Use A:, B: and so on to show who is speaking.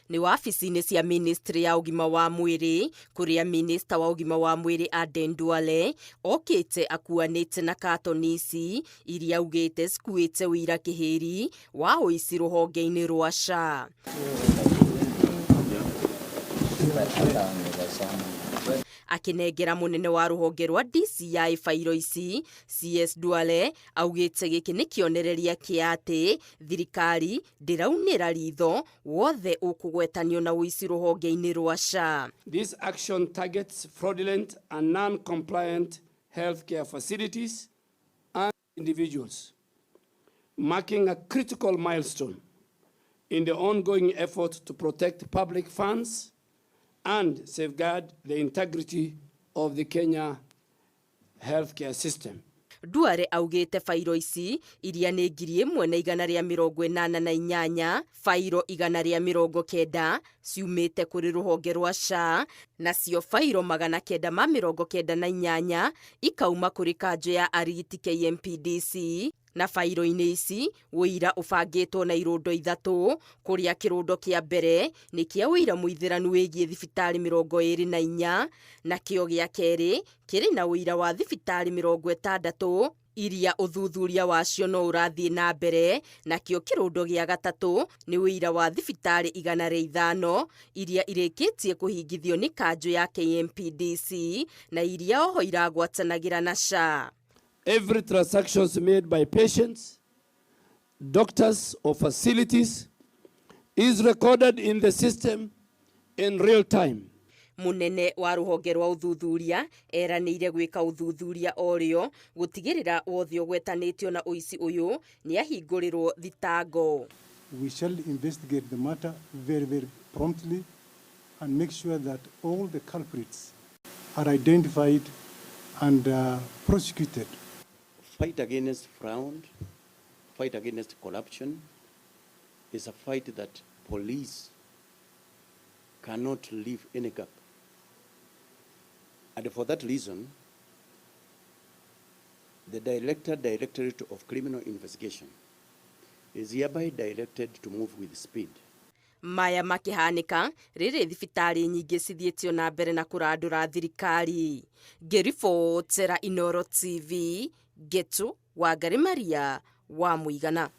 A: Nĩ wabici-inĩ cia ministry ya ũgima wa mwĩrĩ kũrĩa minista wa ũgima wa mwĩrĩ Aden Duale okĩte akuanĩte na katoni ici iria augĩte cikuĩte ũira kĩhĩri wa ũici rũhonge-inĩ rwa SHA. Akĩnengera mũnene wa rũhonge rwa DCI bairo ici, CS Duale augĩte gĩkĩ nĩ kĩonereria kĩa atĩ thirikari ndĩraunĩra ritho wothe ũkũgwetanio na ũici rũhonge-inĩ rwa SHA.
B: This action targets fraudulent and non-compliant healthcare facilities and individuals, marking a critical milestone in the ongoing effort to protect public funds and safeguard the integrity of the Kenya healthcare system.
A: Duale augĩte bairo ici iria nĩ 1,188, bairo 190 ciumĩte kũrĩ rũhonge rwa SHA, nacio bairo 998 ikauma kũrĩ kanjũ ya arigiti KMPDC. Na bairo-inĩ ici ũira ũbangĩtwo na irũndo ithatũ, kũrĩa kĩrũndo kĩa mbere nĩ kĩa ũira mũithĩranu wĩgiĩ thibitarĩ 24, nakĩo gĩa kerĩ kĩrĩ na ũira wa thibitarĩ 60 iria ũthuthuria wacio no ũrathiĩ na mbere, nakĩo kĩrũndo gĩa gatatũ nĩ ũira wa thibitarĩ 105 iria irĩkĩtie kũhingithio nĩ kanjũ ya KMPDC na iria oho iragwatanagĩra na SHA.
B: Every transaction made by patients, doctors or facilities is recorded in the system in real time.
A: Munene wa rũhonge rwa ũthuthuria eranĩire gwĩka ũthuthuria o rĩo gũtigĩrĩra wothe ũgwetanĩtio na ũici ũyũ nĩ ahingũrĩrwo thitango.
C: We shall investigate the matter very, very promptly and make sure that all the culprits are identified and prosecuted.
D: Fight against fraud, fight against corruption is a fight that police cannot leave any gap. And for that reason, the Director, Directorate of Criminal Investigation is hereby directed to move with speed.
A: Maya makĩhanĩka rĩrĩ thibitarĩ nyingĩ cithiĩtio na mbere na kũrandũra thirikari. Ngĩribotera Inooro TV, Ngetu Wangari Maria wa Mũigana.